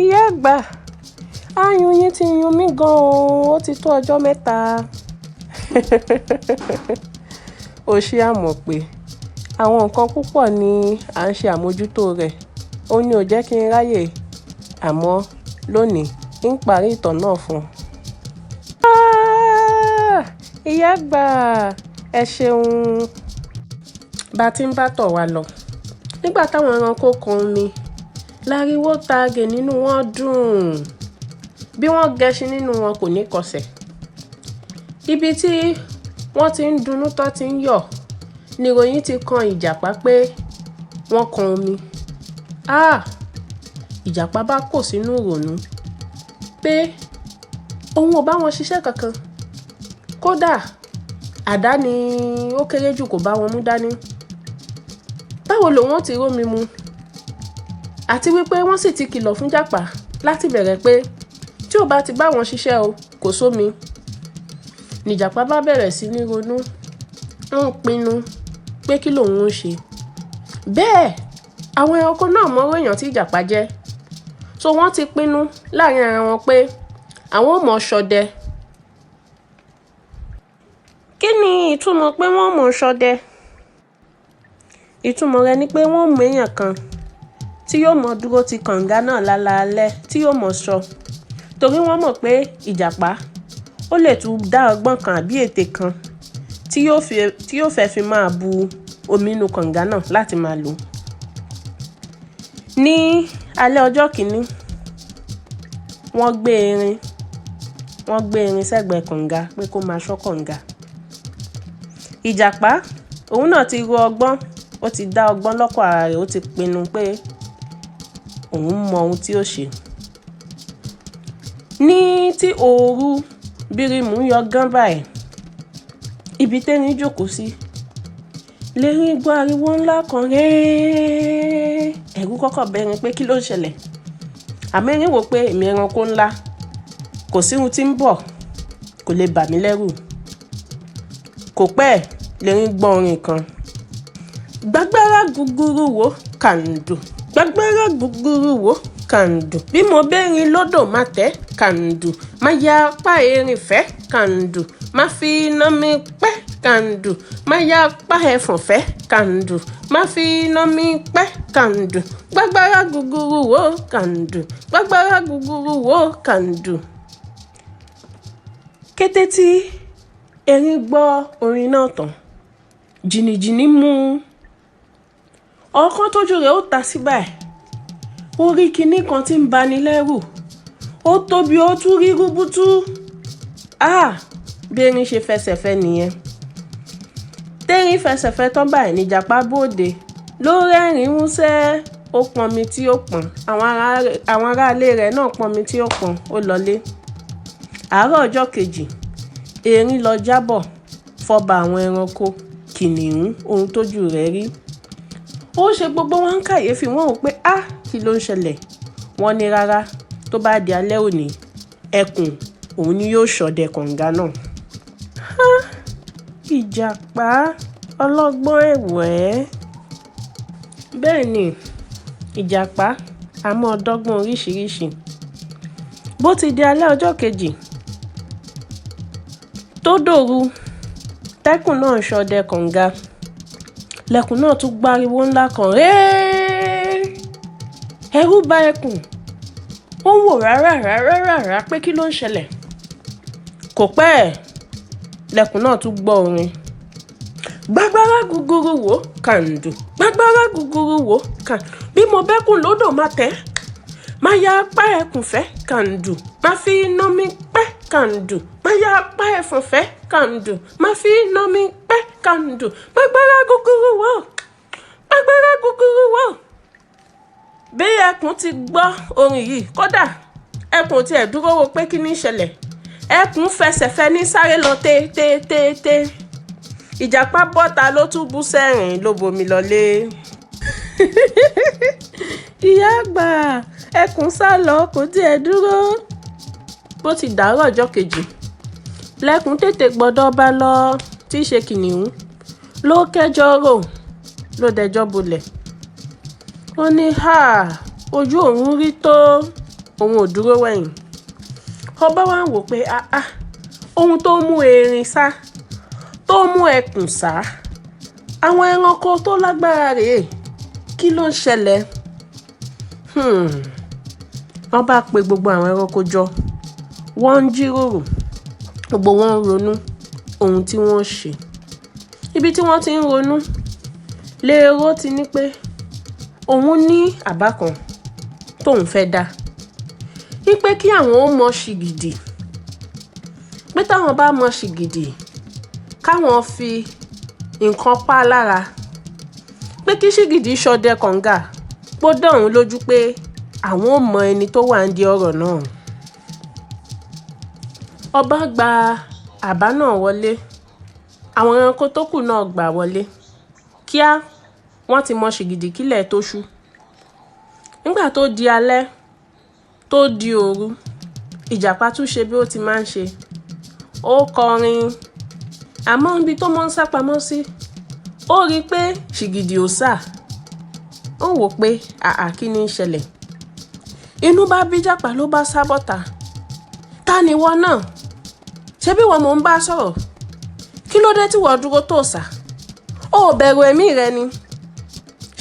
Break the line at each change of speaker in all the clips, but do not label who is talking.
Ìyá àgbà, aáyán yín ti yún mí gan-an, ó ti tó ọjọ́ mẹ́ta. Ó ṣe àmọ̀ pé àwọn nǹkan púpọ̀ ni à ń ṣe àmójútó rẹ̀. Ó ní ò jẹ́ kí n ráyè, àmọ́ lónìí ń parí ìtàn náà fún ọ. Ah! Ìyá àgbà, ẹ ṣeun. Bá ti ń bá tọ̀ wá lọ. Nígbà táwọn ẹranko kan omi, láriwo taagè nínú wọn dùn. Bí wọ́n gẹṣin nínú wọn kò ní kọsẹ̀. Ibi tí wọ́n ti ń dunnú tó ti ń yọ̀, ni ìròyìn ti kan ìjàpá pé wọ́n kan omi. Ah! Ìjàpá bá kó sínú ìrònú pé òun ò bá wọn ṣiṣẹ́ kankan. Kódà àdá ni ó kéré jù kò bá wọn mú dání. Báwo lòun ó ti rómi mu? Àti wípé wọ́n sì ti kìlọ̀ fún ìjàpá láti bẹ̀rẹ̀ pé tí ó bá ti bá wọn ṣiṣẹ́ o, kò sómi. Ni ìjàpá bá bẹ̀rẹ̀ sí ní ronú, ó ń pinnu pé kí lòun ó ṣe. Bẹ́ẹ̀ àwọn ẹranko náà mọ irú èèyàn tí ìjàpá jẹ́. So wọ́n ti pinnu láàrin ara wọn pé àwọn ó mọ̀ ṣọdẹ. Kí ni ìtumọ̀ pé wọ́n mọ̀ ṣọdẹ? Ìtumọ̀ rẹ̀ ni pé wọ́n mú èèyàn kan tí yóò mọ̀ dúró ti kànga náà lálaalẹ́ tí yóò mọ̀ ṣọ. Torí wọ́n mọ̀ pé ìjàpá ó lè tún dá ọgbọ́n kan àbí ète kan tí yóò fẹ́ fi máa bu omi inú kànga náà láti máa lò. Ní alẹ́ ọjọ́ kìíní, wọ́n gbé erin, wọ́n gbé erin sẹ́gbẹ̀ẹ́ kànga pé kó máa ṣọ́ kànga. Ìjàpá, òun náà ti ro ọgbọ́n, ó ti dá ọgbọ́n lọ́kàn ara rẹ̀, ó ti pinnu pé òun mọ ohun tí ó ṣe. Ní tí òru bírímù yọ gán báyìí, ibi tẹ́rin jókòó sí, lérin gbọ́ ariwo ńlá kan rẹ́ẹ́. Ẹ̀rù kọ́kọ́ bẹ̀rẹ̀ pé kí ló ń ṣẹlẹ̀. Àmọ́ erin wò pé èmi ẹranko ńlá, kò sí ohun tí ń bọ̀, kò lè bà mí lẹ́rù. Kò pẹ́ lérin gbọ́ orin kan. Gbàgbára gúgúrú wo kàǹdù, gbàgbára gúgúrú wo kàǹdù. Bí mo bẹ́rin lódò má tẹ́ kàǹdù, má ya apá erin fẹ́ kàǹdù, má fi iná mi pẹ́ kàǹdù, má ya apá ẹfọ̀n fẹ́ kàǹdù, má fi iná mi pẹ́ kàǹdù. Gbàgbára gúgúrú wo kàǹdù, gbàgbára gúgúrú wo kàǹdù. Kété tí erin gbọ́ orin náà tán, jìnnìjìnnì mú ọ̀kan tójú rẹ̀ ó ta sí báyìí. Ó rí kinní kan tí ń bani lẹ́rù. Ó tóbi, ó tún rí rúbútú. Ah! Bí erin ṣe fẹsẹ̀ fẹ́ nìyẹn. Tẹ́rin fẹsẹ̀ fẹ́ tán báyìí ní ìjàpá bóde. Ló rẹ́rìn músẹ́, ó pọnmi tí ó pọ̀n. Àwọn ará ilé rẹ̀ náà pọnmi tí ó pọ̀n, ó lọlé. Àárọ̀ ọjọ́ kejì, erin lọ jábọ̀ fọba àwọn ẹranko kìnnìún ohun tójú rẹ̀ rí. Ó ṣe gbogbo wọn ń kàyéfì, wọ́n wò pé á kí ló ń ṣẹlẹ̀. Wọ́n ní rárá, tó bá di alẹ́ òní, ẹkùn òun ni yóò ṣọdẹ kànga náà. Há! Ìjàpá ọlọ́gbọ́n ẹ̀wẹ́. Bẹ́ẹ̀ ni, ìjàpá a mọ́ dọ́gbọ́n oríṣiríṣi. Bó ti di alẹ́ ọjọ́ kejì tó dòru, tẹ́kùn náà ń ṣọdẹ kànga. Lẹ́kùn náà tún gbáriwo ńlá kan rẹ́ẹ́. Ẹ̀rù bà ẹkùn. Ó ń wò rárá rárá rárá pé kí ló ń ṣẹlẹ̀. Kò pẹ́, lẹ́kùn náà tún gbọ́ orin. Gbàgbára gúgúrú wo kàǹdù, gbàgbára gúgúrú wo kàǹdù. Bí mo bẹ́kùn lódò má tẹ́, má ya apá ẹkùn fẹ́ kàǹdù, má fi iná mi pẹ́ kàǹdù, má ya apá ẹfọ̀n fẹ́ kàǹdù, má fi iná mi pẹ́ kàǹdù. Gbàgbára gúgúrú wo, gbàgbára gúgúrú wo. Bí ẹkùn ti gbọ́ orin yìí, kódà ẹkùn tí ẹ̀ dúró wo pé kí ní ṣẹlẹ̀. Ẹkùn fẹsẹ̀ fẹ́ ní sáré lọ té té té té. Ìjàpá bọ́ta ló tún bú sẹ́rìn ló bomi lọlé. Ìyá àgbà, ẹkùn sálọ kò tiẹ̀ dúró. Bó ti dàárọ̀ ọjọ́ kejì, lẹ́kùn tètè gbọ́dọ̀ bá lọ tí í ṣe kìnnìún ló kẹjọ rò ló dẹjọ́ bolẹ̀. Ó ní háà, ojú òun rí tó. Òun ò dúró wẹ̀yìn. Ọba wa ń wò pé ah, ohun tó mú erin sá, tó mú ẹkùn sá, àwọn ẹranko tó lágbára rèé, kí ló ń ṣẹlẹ̀? Wọ́n bá pe gbogbo àwọn ẹranko jọ, wọ́n ń jíròrò, gbogbo wọn ń ronú ohun tí wọ́n ṣe. Ibi tí wọ́n ti ń ronú, lérò ti ní pé òun ní àbá kan tóun fẹ́ dá, wípé kí àwọn ó mọ ṣìgìdì, pé táwọn bá mọ ṣìgìdì, káwọn fi nǹkan pa lára, pé kí ṣìgìdì ṣọdẹ kànga, pó dá òun lójú pé àwọn ò mọ ẹni tó wà nídìí ọ̀rọ̀ náà. Ọba gba àbá náà wọlé, àwọn ẹranko tó kù náà gbà wọlé. Kíá, wọ́n ti mọ ṣìgìdì kílẹ̀ tó ṣú. Nígbà tó di alẹ́, tó di òru, ìjàpá tún ṣe bí ó ti máa ń ṣe. Ó kọrin, àmọ́ ibi tó mọ́ ń sá pamọ́ sí, ó rí i pé ṣìgìdì ò sá. Ó wò pé àà, kí ni ń ṣẹlẹ̀? Inú bá bí ìjàpá, ló bá sá bọ́ta. Ta ni ìwọ náà? Ṣé bí ìwọ mò ń bá sọ̀rọ̀? Kí ló dé tí ìwọ dúró tó sá? Ó bẹ̀rù ẹ̀mí rẹ ni.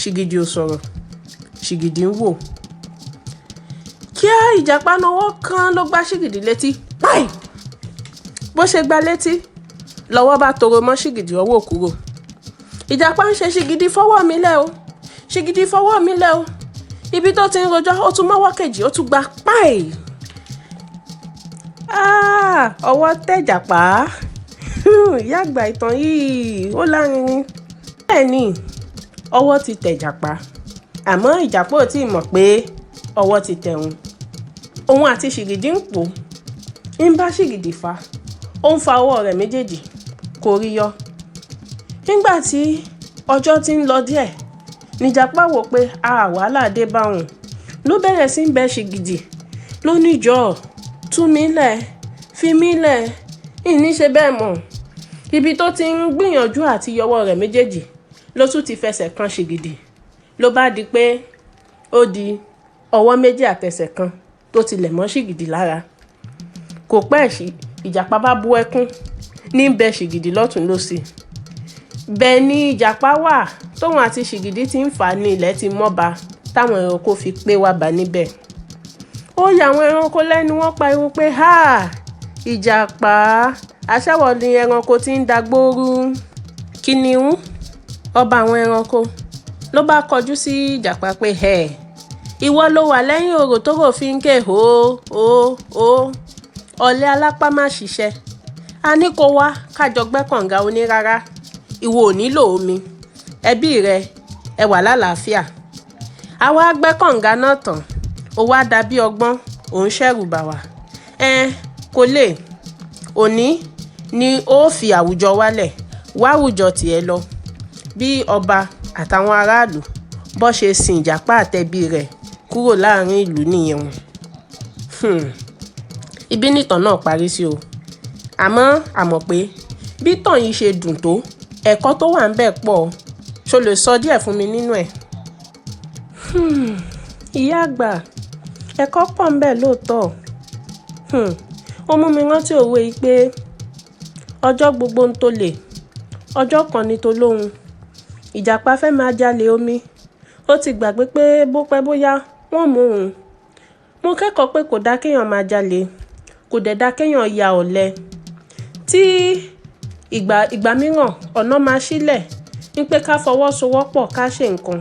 Ṣìgìdì ò sọ̀rọ̀, ṣìgìdì ń wò. Kíá, ìjàpá náwó kan ló gbá ṣìgìdì létí. Páì! Bó ṣe gbá létí, lọ́wọ́ bá toro mọ́ ṣìgìdì, ọwọ́ kúrò. Ìjàpá ń ṣe, "Ṣìgìdì, fọwọ́ mi lẹ̀ o. Ṣìgìdì, fọwọ́ mi lẹ̀ o." Ibi tó ti ń rojọ́, ó tún mọ́wọ́ kejì, ó tún gba páì. Ah, ọwọ́ tẹ̀ ìjàpá. Ìyá àgbà, ìtàn yìí ó lárinrin. Bẹ́ẹ̀ ni, ọwọ́ ti tẹ̀ ìjàpá, àmọ́ ìjàpá ò tí ì mọ̀ pé ọwọ́ ti tẹ̀ òun. Òun àti ṣìgìdì ń pò, ń bá ṣìgìdì fa, ó ń fa ọwọ́ rẹ̀ méjèèjì, kò rí yọ. Nígbà tí ọjọ́ ti ń lọ díẹ̀, níjàpá wò pé a wàhálà dé bá òun, ló bẹ̀rẹ̀ sí ń bẹ ṣìgìdì, ló ní, "Jọ̀ọ́, tú mi lẹ̀, fi mí lẹ̀, ìní ṣe bẹ́ẹ̀ mọ̀." Ibi tó ti ń gbìyànjú àti yọwọ́ rẹ̀ méjèèjì, ló tún ti fẹsẹ̀ kan ṣìgìdì, ló bá di pé ó di ọwọ́ méjì àtẹsẹ̀ kan tó tilẹ̀ mọ́ ṣìgìdì lára. Kò pẹ́ sí, ìjàpá bá bú ẹkún, ní bẹ ṣìgìdì lọ́tùn lósì. Bẹ́ẹ̀ ni ìjàpá wà tóun àti ṣìgìdì ti ń fà á ní ilẹ̀ ti mọ́ba, táwọn ẹranko fi pé wá bá níbẹ̀. Ó yà àwọn ẹranko lẹ́nu, wọ́n pariwo pé, "Ha, ìjàpá, aṣẹ́wọ̀ ni ẹranko tí ń dagbóru." Kìnìún, ọba àwọn ẹranko, ló bá kọjú sí ìjàpá pé, "Ẹ̀ ìwọ ló wà lẹ́yìn orò tó rò fi ń ké hó hó hó. Ọ̀lẹ alápá má ṣiṣẹ́. A ní kó wá kájọ gbẹ́ kànga, oní rárá, ìwọ ò nílò omi, ẹbí rẹ ẹ wà lálàáfíà. Àwa gbẹ́ kànga náà tán, ó wá dàbí ọgbọ́n, òun ṣẹ̀rù bà wá. Ẹ kò lè òní ni ó fi àwùjọ wálẹ̀ wá àwùjọ tiẹ̀ lọ." Bí ọba àtàwọn aráàlú bó ṣe sin ìjàpá àtẹbí rẹ̀ kúrò láàrin ìlú nìyẹn. Ibi nìtàn náà parí sí o. Àmọ́ àmọ̀ pé bí tàn yìí ṣe dùn tó, ẹ̀kọ́ tó wà ńbẹ̀ pọ̀. Ṣo lè sọ díẹ̀ fún mi nínú ẹ̀? Ìyá àgbà, ẹ̀kọ́ pọ̀ ńbẹ̀ lóòótọ́. Ó mú mi rántí òwe yìí pé ọjọ́ gbogbo ń tó lè, ọjọ́ kan ni tó lóhun. Ìjàpá fẹ́ máa jalè omi, ó ti gbàgbé pé bó pẹ́ bóyá, wọ́n mú òun. Mo kẹ́kọ̀ọ́ pé kò dá kéèyàn máa jalè, kò dẹ̀ dá kéèyàn ya ọ̀lẹ. Tí ìgbà mìíràn ọ̀nà máa sílẹ̀ ní pé ká fọwọ́sowọ́pọ̀ ká ṣe nǹkan.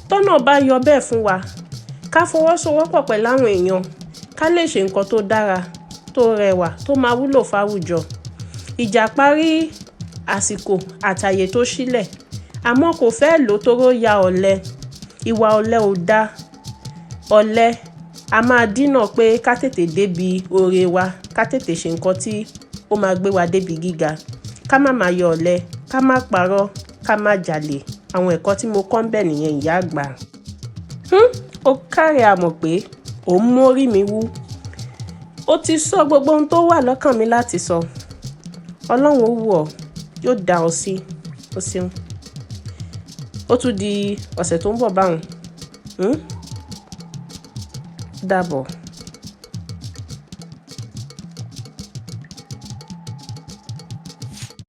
Tọ́nà bá yọ bẹ́ẹ̀ fún wa, ká fọwọ́sowọ́pọ̀ pẹ̀lú àwọn èèyàn, ká lè ṣe nǹkan tó dára, tó rẹwà, tó máa wúlò fáwùjọ. Ìjàpá rí àsìkò àtàyè tó sílẹ̀, àmọ́ kò fẹ́ lò torí ó ya ọ̀lẹ. Ìwà ọ̀lẹ ò dá. Ọ̀lẹ a máa dínà pé ká tètè débi oore wa, ká tètè ṣe nǹkan tí ó máa gbé wa débi gíga. Ká má máa yọ ọ̀lẹ, ká má parọ́, ká má jalè. Àwọn ẹ̀kọ́ tí mo kọ́ ń bẹ̀ nìyẹn, ìyá àgbà. Ó káre, àmọ̀ pé ò ń mórí mi wú. Ó ti sọ gbogbo ohun tó wà lọ́kàn mi láti sọ. Ọlọ́run ó wù ọ́, yóò dá ọ sí. O ṣeun. Ó tún di ọ̀sẹ̀ tó ń bọ̀ báwọn. Dàbọ̀.